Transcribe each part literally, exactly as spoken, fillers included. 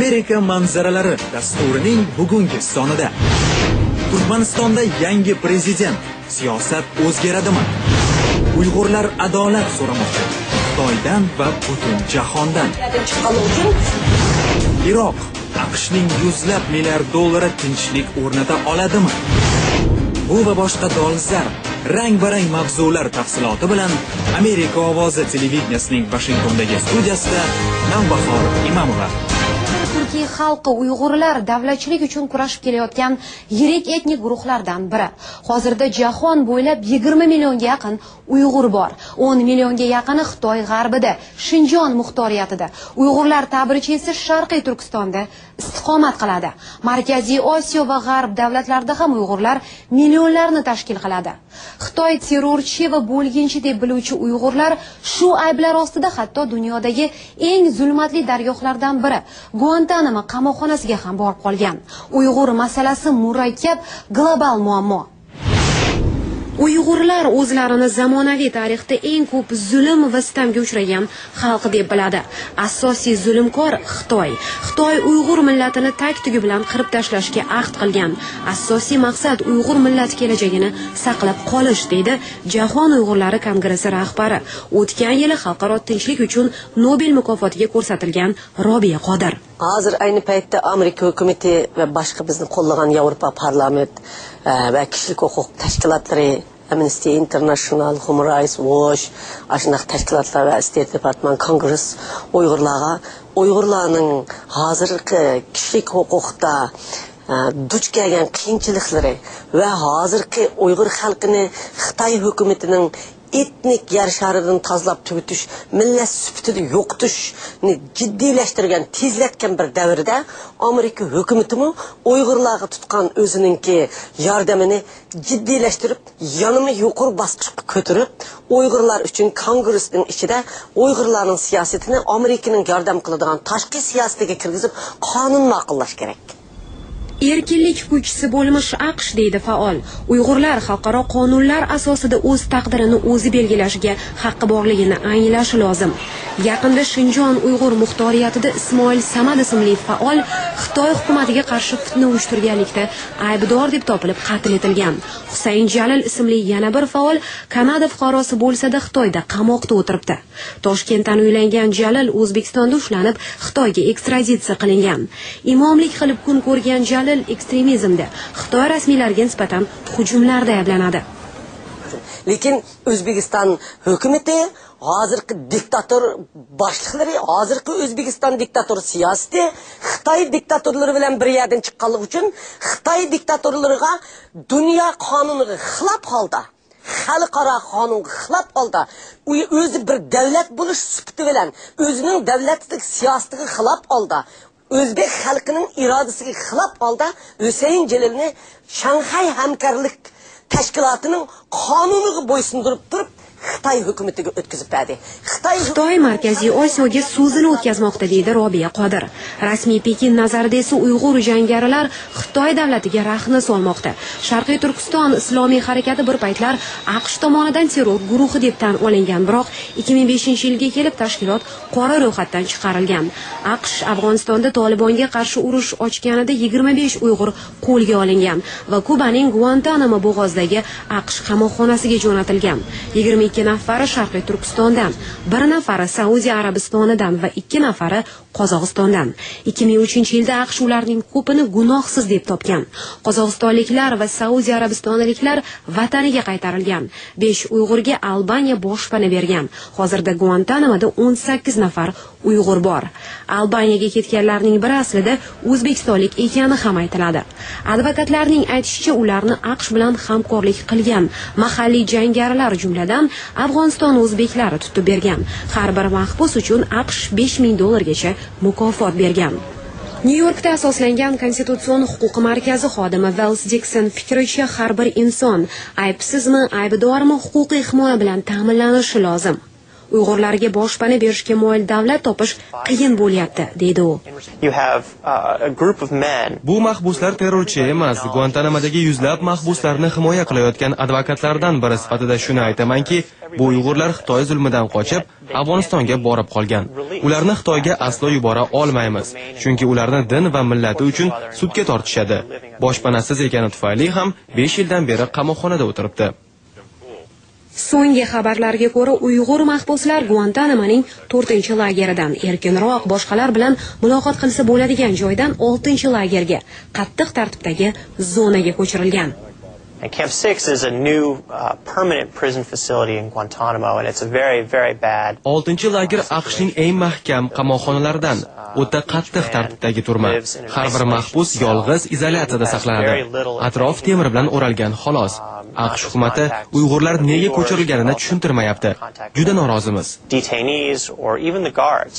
Amerika manzaralari dasturining bugungi sonida. Turkmanistonda yangi prezident, siyosat o'zgaradimi? Uyg'urlar adolat so'ramoqda Xitoydan va butun jahondan. Iroq AQShning yuzlab milliard dollari tinchlik o'rnata oladimi? Bu va boshqa dolzarb, rang-barang mavzular tafsiloti bilan Amerika ovozi televideniyesining Vashingtondagi studiyasida Navbahor Imamova. Turkiy xalqi uyg'urlar davlatchilik uchun kurashib kelayotgan yirik etnik guruhlardan biri. Hozirda jahon bo'ylab yigirma millionga yaqin uyg'ur bor. O'n millionga yaqini Xitoy g'arbida, Shinjon muxtoriyatida. Uyg'urlar ta'biricha esa Sharqiy Turkistonda istiqomat qiladi. Markaziy Osiyo va G'arb davlatlarida ham uyg'urlar millionlarni tashkil qiladi. Xitoy terrorchi va bo'lginchi deb biluvchi uyg'urlar shu ayblar ostida hatto dunyodagi eng zulmatli dargohlardan biri, Guantanamo qamoqxonasiga ham borib qolgan. Uyg'ur masalasi murakkab global muammo. Uyg'urlar o'zlarini zamonaviy tarixda eng ko'p zulm va sitamga uchragan xalq deb biladi. Asosiy zulmkor Xitoy. Xitoy uyg'ur millatini tag-tugi bilan qirib tashlashga ahd qilgan. Asosiy maqsad uyg'ur millati kelajagini saqlab qolish, deydi Jahon uyg'urlari kongressi rahbari, o'tgan yili xalqaro tinchlik uchun Nobel mukofotiga ko'rsatilgan Robiya Qodir. Hozir ayni paytda Amerika hukumati va boshqa bizni qo'llagan Yevropa parlamenti, e, va kishilik huquq tashkilotlari, Amnesty International, Human Rights Watch, ashundoq tashkilotlar va State Department, Congress Uyg'urlarga, Uyg'urlarning hozirgi kishilik huquqda, e, duch kelgan qiyinchiliklari va hozirgi Uyg'ur xalqini Xitoy hukumatining etnik yer sharidan tozalab tugutish, millat sifatida yo'qotishni jiddiylashtirgan, tezlatgan bir davrda Amerika hukumatimi Uyg'urlarga tutgan o'zininki yordamini jiddiylashtirib, yanama yuqori bosqichga ko'tarib, Uyg'urlar uchun Kongressning ichida Uyg'urlarning siyosatini Amerikaning yordam qiladigan tashqi siyosatiga kirgizib, qonun ma'qullash kerak. Erkinlik kuchisi bo'lmish AQSh, deydi faol. Uyg'urlar xalqaro qonunlar asosida o'z taqdirini o'zi belgilashiga haqqi borligini anglashi lozim. Yaqinda Shinjon Uyg'ur muxtoriyatida Ismoil Samad ismli faol Xitoy hukumatiga qarshi fitna uyushtirganlikda aybdor deb topilib qatl etilgan. Husayn Jalil ismli yana bir faol Kanada fuqarosi bo'lsa-da, Xitoyda qamoqda o'tiribdi. Toshkentdan uylangan Jalil O'zbekistonda ushlanib, Xitoyga ekstraditsiya qilingan. Imomlik qilib kun ko'rgan Jalil ekstremizmda Xitoy rasmiylariga nisbatan hujumlarda ayblanadi. Lekin O'zbekiston hukumati, hozirgi diktator boshliqlari, hozirgi O'zbekiston diktator siyosati Xitoy diktatorlari bilan bir yerdan chiqqanligi uchun Xitoy diktatorlariga dunyo qonuniga xilof holda, xalqaro qonunga xilof holda, u o'zi bir davlat bo'lish sifati bilan, o'zining davlatlik siyosatiga xilof holda, o'zbek xalqining irodasiga xilof holda Husayn Jalilni Shanxay hamkorlik tashkilotining qonuniga bo'ysundirib turib, Xitoy hukumatiga o'tkazib berdi. Xitoy Xitoy Markaziy Osiyoga so'zini o'tkazmoqda, deydi Robiya Qodir. Rasmiy Pekin nazarida esa uyg'ur jangarilar Xitoy davlatiga rahna solmoqda. Sharqiy Turkiston islomiy harakati bir paytlar AQSh tomonidan terror guruhi deb tan olingan, biroq ikki ming beshinchi yilga kelib tashkilot qora ro'yxatdan chiqarilgan. AQSh Afg'onistonda Tolibonga qarshi urush ochganida yigirma besh uyg'ur qo'lga olingan va Kubaning Guantanamo bo'g'ozidagi AQSh qamoqxonasiga jo'natilgan. Yigirma ikki nafari Sharqiy Turkistondan, bir nafari Saudiya Arabistonidan va ikki nafari Qozog'istondan. Ikki ming uchinchi yilda AQSh ularning ko'pini gunohsiz deb topgan. Qozog'istonliklar va Saudiya Arabistoniliklar vataniga qaytarilgan. Besh uyg'urga Albaniya boshpana bergan. Hozirda Guantanamoda o'n sakkiz nafar uyg'ur bor. Albaniyaga ketganlarning biri aslida o'zbekistonlik ekani ham aytiladi. Advokatlarning aytishicha, ularni AQSh bilan hamkorlik qilgan mahalliy jangarilar, jumladan, Afg'oniston o'zbeklari tutib bergan. Har bir mahbus uchun AQSh besh ming dollargacha mukofot bergan. Nyu-Yorkda asoslangan Konstitutsion huquq markazi xodimi Wells Dixon fikricha, har bir inson, aybsizmi, aybdormi, huquqiy himoya bilan ta'minlanishi lozim. Uyg'urlarga boshpana berishga moyil davlat topish qiyin bo'lyapti, deydi u. You have, uh, a group of men. Bu mahbuslar terrorchi emas. Guantanamodagi yuzlab mahbuslarni himoya qilayotgan advokatlardan biri sifatida shuni aytamanki, bu uyg'urlar Xitoy zulmidan qochib, Afg'onistonga borib qolgan. Ularni Xitoyga aslo yubora olmaymiz, chunki ularni din va millati uchun sudga tortishadi. Boshpanasiz ekani tufayli ham besh yildan beri qamoqxonada o'tiribdi. So'nggi xabarlarga ko'ra, uyg'ur mahbuslar Guantanamoning to'rtinchi lageridan, erkinroq boshqalar bilan muloqot qilsa bo'ladigan joydan oltinchi lagerga, qattiq tartibdagi zonaga ko'chirilgan. And Camp six is a new, uh, permanent prison facility in Guantanamo, and it's a very, very bad. Oltinchi lager AQShning eng mahkam qamoqxonalaridan, o'ta qattiq tartibdagi turma. Har bir mahbus yolg'iz izolyatsiyada saqlanadi. Atrof temir bilan o'ralgan, xolos. AQSh hukumati uyg'urlar nega ko'chirilganini tushuntirmayapti. Juda norozimiz. Detainees or even the guards.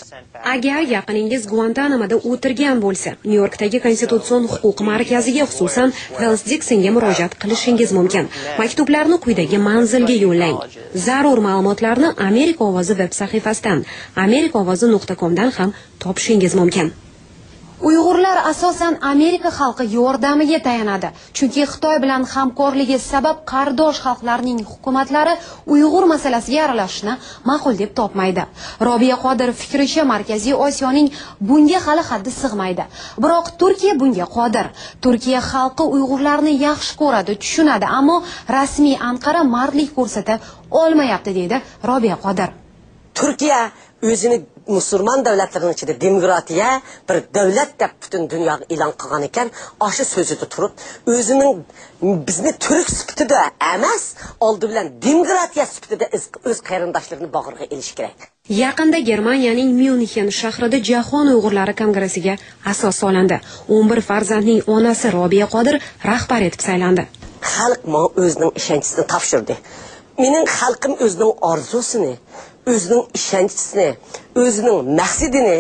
Agar yaqiningiz Guantanamoda o'tirgan bo'lsa, Nyu-Yorkdagi Konstitutsion huquq markaziga, xususan, Wells Diksonga murojaat qilishingiz mumkin. Maktublarni quyidagi manzilga yo'llang. Zarur ma'lumotlarni Amerika Ovozi veb sahifasidan, amerika ovozi nuqta komdan ham topishingiz mumkin. Uyg'urlar asosan Amerika xalqi yordamiga tayanadi. Chunki Xitoy bilan hamkorligi sabab qardosh xalqlarning hukumatlari Uyg'ur masalasiga aralashishni ma'qul deb topmaydi. Robiya Qodir fikricha, Markaziy Osiyoning bunga hali haddi sig'maydi. Biroq Turkiya bunga qodir. Turkiya xalqi uyg'urlarni yaxshi ko'radi, tushunadi, ammo rasmiy Anqara mardlik ko'rsata olmayapti, deydi Robiya Qodir. Turkiya o'zini musulmon davlatlarining ichida demokratiya, bir davlat deb butun dunyoga e'lon qilgan ekan, ashu so'zida turib, o'zining bizni turk sifatida emas, oldi bilan demokratiya sifatida iz-, o'z qarindoshlarini bag'riga olishi kerak. Yaqinda Germaniyaning Myunxen shahrida Jahon Uyg'urlari kongressiga asos solindi. O'n bir farzandning onasi Robiya Qodir rahbar etib saylandi. Xalq menga o'zining ishonchisini topshirdi. Mening xalqim o'zining orzusini, o'zining ishonchisini, o'zining maqsadini,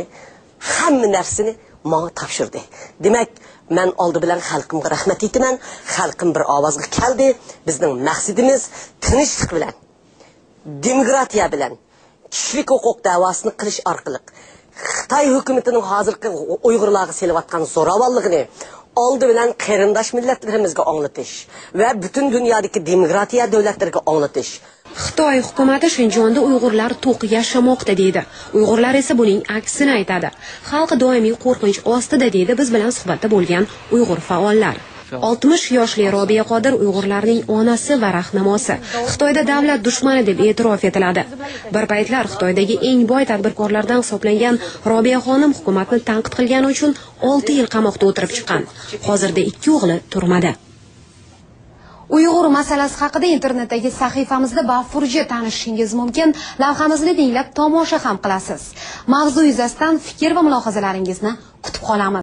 hamma narsani menga topshirdi. Demak, men oldi bilan xalqimga rahmat aytaman. Xalqim bir ovozga keldi. Bizning maqsadimiz tinchlik bilan, demokratiya bilan, kishilik huquq da'vosini qilish orqali Xitoy hukumatining hozirgi uyg'urlarga selayotgan zo'ravonligini oldi bilan qarindosh millatlarimizga anglatish va butun dunyodagi demokratiya davlatlariga anglatish. Xitoy hukumati Shinjonda uyg'urlar to'q yashamoqda deydi. Uyg'urlar esa buning aksini aytadi. Xalq doimiy qo'rqinch ostida, deydi biz bilan suhbatda bo'lgan uyg'ur faollar. Oltmish yoshli Robiya Qodir uyg'urlarning onasi va rahnamosi. Xitoyda davlat dushmani deb e'tirof etiladi. Bir paytlar Xitoydagi eng boy tadbirkorlardan hisoblangan Robiya xonim hukumatni tanqid qilgani uchun olti yil qamoqda o'tirib chiqqan. Hozirda ikki o'g'li turmada. Uyg'ur masalasi haqida internetdagi sahifamizda bafurja tanishishingiz mumkin. Lavhamizni tinglab tomosha ham qilasiz. Mavzu yuzasidan fikr va mulohazalaringizni kutib qolamiz.